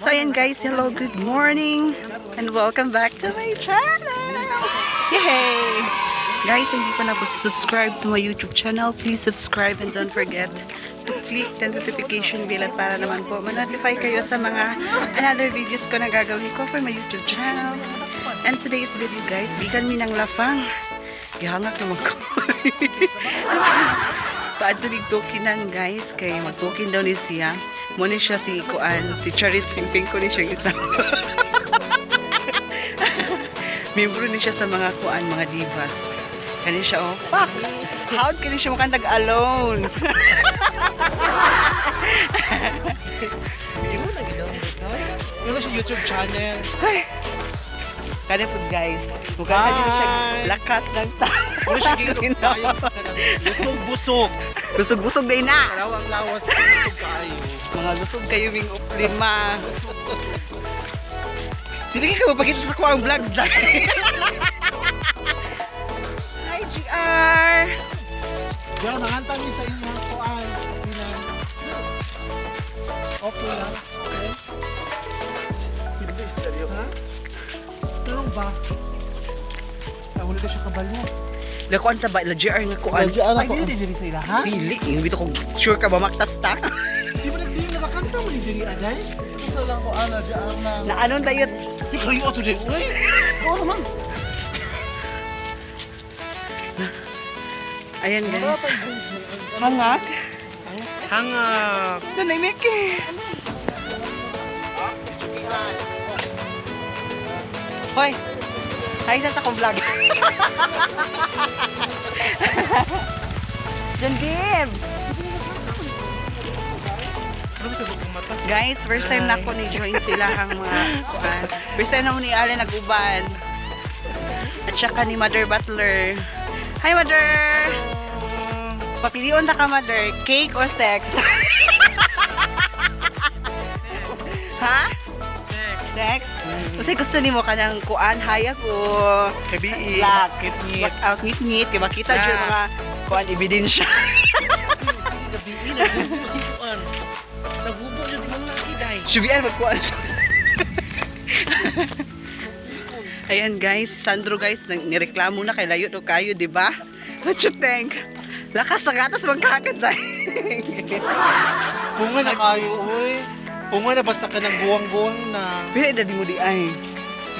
So ayan guys, hello, good morning and welcome back to my channel! Yay! Guys, hindi pa na subscribe to my YouTube channel, please subscribe and don't forget to click the notification bell at para naman po ma-notify kayo sa mga another videos ko na gagawin ko for my YouTube channel. And today's video guys, gikan mi ng Lafang. Gihangak naman ko. Paadto tukinan guys, kay magtukin daw ni siya. Mao ni siya si Kuan, si Charis Pimping ko ni siya isa. Membro ni siya sa mga kuan, mga divas. Kani siya oh. Pak! How kani siya mukhang tag-alone? Ano siya YouTube channel? Ay! Kani po guys. Mukha na din siya lakas ng tao. Ano siya giinom kayo? Busog-busog. Busog-busog day na. Karawang lawas, busog kayo. Mga busog kayo ming lima. Dili ka mapakita sa kuang vlog dahil. Hi GR! Diyan, nanganta mi sa inyo kuan. Okay lang. Okay. Ha? Tulong ba? Ah, wala ka siya kabalo. La kuan ta ba? La GR nga kuan. Ay, dili dili sa ila, ha? Dili, hindi ko sure ka ba maktas ta? Di ba nagdili na nakanta mo ni dili aday? Gusto lang ko ana GR na. Na anon dayot? Di kayo ato di. Uy. Oo naman. Ayan guys. Hangak. Hangak. Doon ay Mickey. Hoy. Hi sa akong vlog. John. Guys, first time na ako ni join sila ang mga kuan. First time na mo ni Allen nag-uban. At saka ni Mother Butler. Hi Mother! Papilion ta ka Mother, cake or sex? Ha? Sex? Kasi gusto nimo kanang kuan hayag o Kabii. black? Ngit-ngit. Black out ngit-ngit kay makita jud mga kuan ebidensya. Kabii nagubo si kuan. Nagubo jud imong laki day. Subian magkuan. Ayan guys, Sandro guys, nang nireklamo na kay layo do kayo, di ba? What you think? Lakas sa gatas magkakad sa. Bunga na kayo, uy. Bunga na basta ka ng buwang-buwang na. Pila edad mo di ay?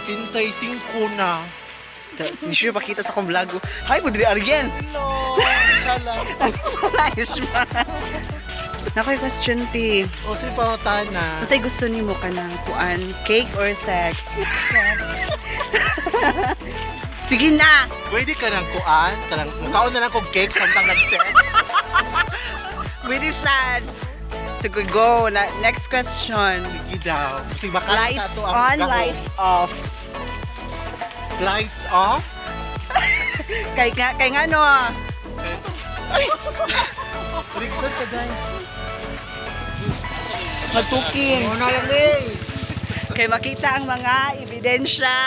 75 na. Hindi siya pakita sa akong vlog. Hi, mo diri Ariel. Hello. Salam. Nice ba? Nakoy question ti. O si Pautana. Unsay gusto nimo kanang kuan, cake or sex? Sige na. Pwede ka ng kuan, kanang mukaon na lang kog cake samtang nag-sex. Pwede sad. Sige, go. Na, next question. Sige daw. Sige baka Lights on, lights off. Lights off? Kay nga no. Record ka guys. Magtuking. Ano lang eh. Kay makita ang mga ebidensya.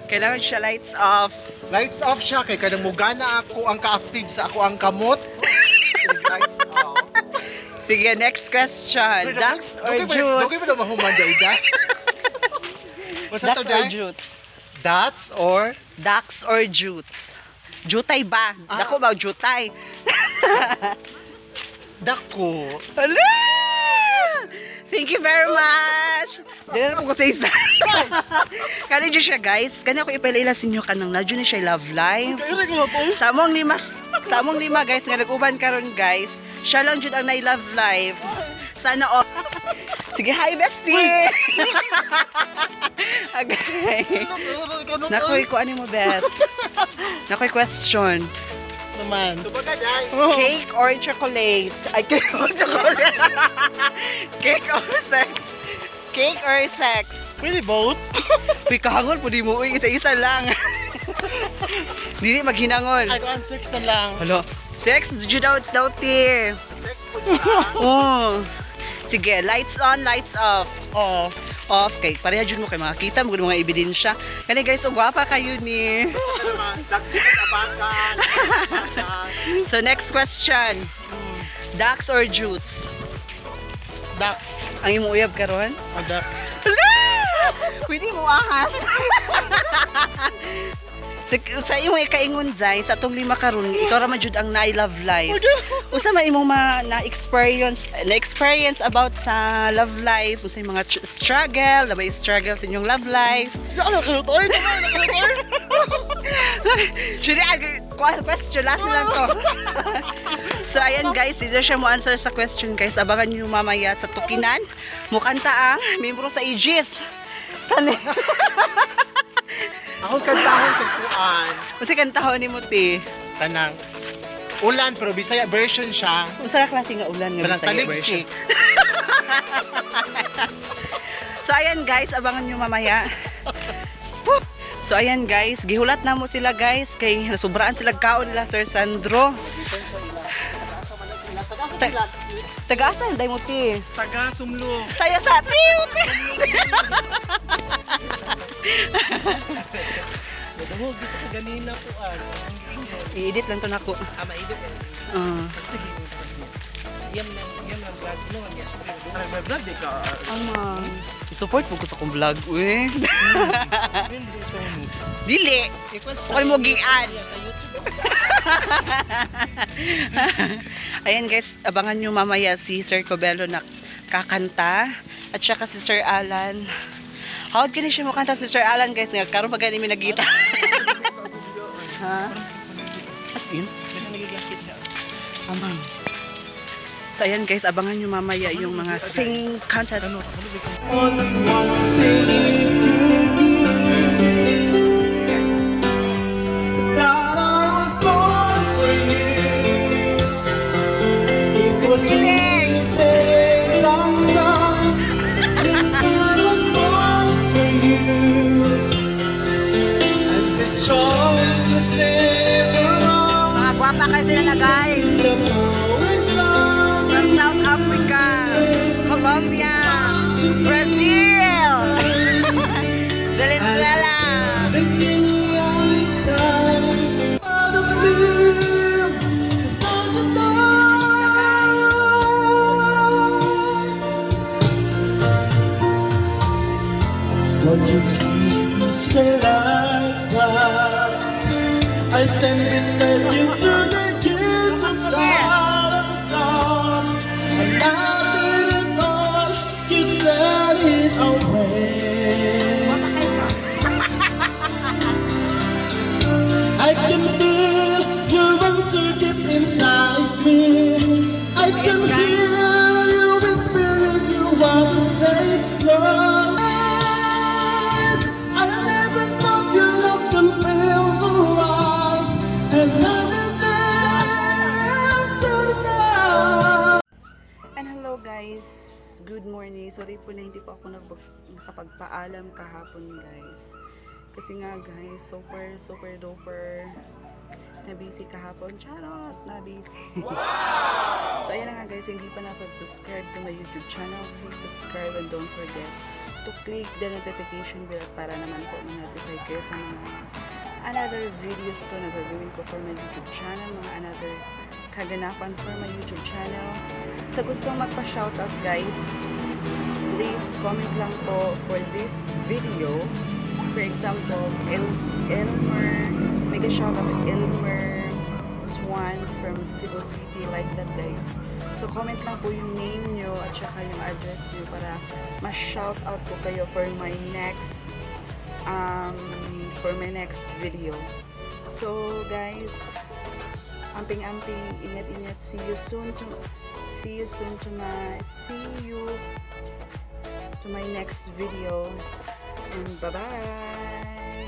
Kailangan siya lights off. Lights off siya kay kanang mugana ako ang ka-active sa ako ang kamot. Lights off. Sige, next question. Ducks or jutes? Dugay ba na mahuman day da? What's Ducks that or day? jutes? Dots or Ducks or jutes? Jutay ba? Ah. Dako ba jutay? Dako. Hala! Thank you very much! Dili na po ko sa isa. Kani dyan siya guys. Kani ako ipaila sa inyo kanang na ni siya love life. Sa among lima guys nga nag-uban karon guys. Siya lang jud ang na love life. Sana all. Sige, hi bestie. Okay. Nakoy ko ano mo best. Nakoy question. Naman. Cake or chocolate? Ay, cake or chocolate. Cake or sex? Cake or sex? Pwede both? Uy, kahangol po di mo. Uy, isa-isa lang. Dili maghinangol. Ay, kuan sex na lang. Hala. Sex, jud out daw ti. Oh. Sige, lights on, lights off. Off. Off kay pareha jud mo kay makakita mo mga ebidensya. Kani guys, og gwapa kayo ni. So next question. Ducks or jutes? Duck. Ang imong uyab karon? Ada. Hala! Pwede mo ahas. Sa imong ikaingon, Zay, sa atong lima karon, ikaw ra man jud ang naay love life. Unsa man imong ma na experience about sa love life, unsa yung mga struggle, na may struggle sa inyong love life? Ano ka to? Actually, question last na lang to. So ayan guys, dito siya mo answer sa question, guys. Abangan niyo mamaya sa Tukinan. Mukanta ang membro sa Aegis. Tani. Ako kantahon sa kuan. Unsa kantahon nimo, ti? Tanang ulan pero Bisaya version siya. Unsa ka klase nga ulan nga Tanang Bisaya version? taligsik. So ayan guys, abangan nyo mamaya. Woo! So ayan guys, gihulat na mo sila, guys, kay nasubraan sila kaon nila Sir Sandro. Taga-asa day mo, ti? Taga Sumlo. Tayo sa tiw. Nadungog dito sa ganina kuan. I-edit lang to nako. Ah, maidot eh. Ah. Iyam na iyam na vlog no. Ay, may vlog di ka. Ama. Support mo ko sa akong vlog, uy. Dili. Okay mo gian. Ayan guys, abangan nyo mamaya si Sir Cobello na kakanta at saka si Sir Alan. How kini siya mo kanta si Sir Alan, guys, nga karon pa gani mi nagita. Ha? As in? Amang. So ayan guys, abangan nyo mamaya yung mga singing contest. Mga gwapa kayo sila na, guys. From South Africa, Colombia, Brazil, Venezuela. Won't you keep the lights out? I stand beside you to the gates of dawn. And I did it all, you set it away. I can feel your answer deep inside me. I can hear you whispering you want to stay long. I never thought your love can feel so right. And after now. And hello guys, good morning. Sorry po na hindi po ako nakapagpaalam kahapon, guys. Kasi nga guys, super super duper na busy kahapon. Charot, na busy. So ayan na nga guys, hindi pa nakapag-subscribe to my YouTube channel, please subscribe and don't forget to click the notification bell para naman po ma-notify kayo sa mga another videos ko na gagawin ko for my YouTube channel, mga another kaganapan for my YouTube channel. Sa gustong magpa-shoutout guys, please comment lang po for this video. For example, Elmer, mega shoutout Elmer Swan from Cebu City, like that, guys. So comment lang po yung name nyo at saka yung address nyo para ma-shoutout ko kayo for my next video. So guys, amping-amping, ingat-ingat. See you to my next video. And bye-bye.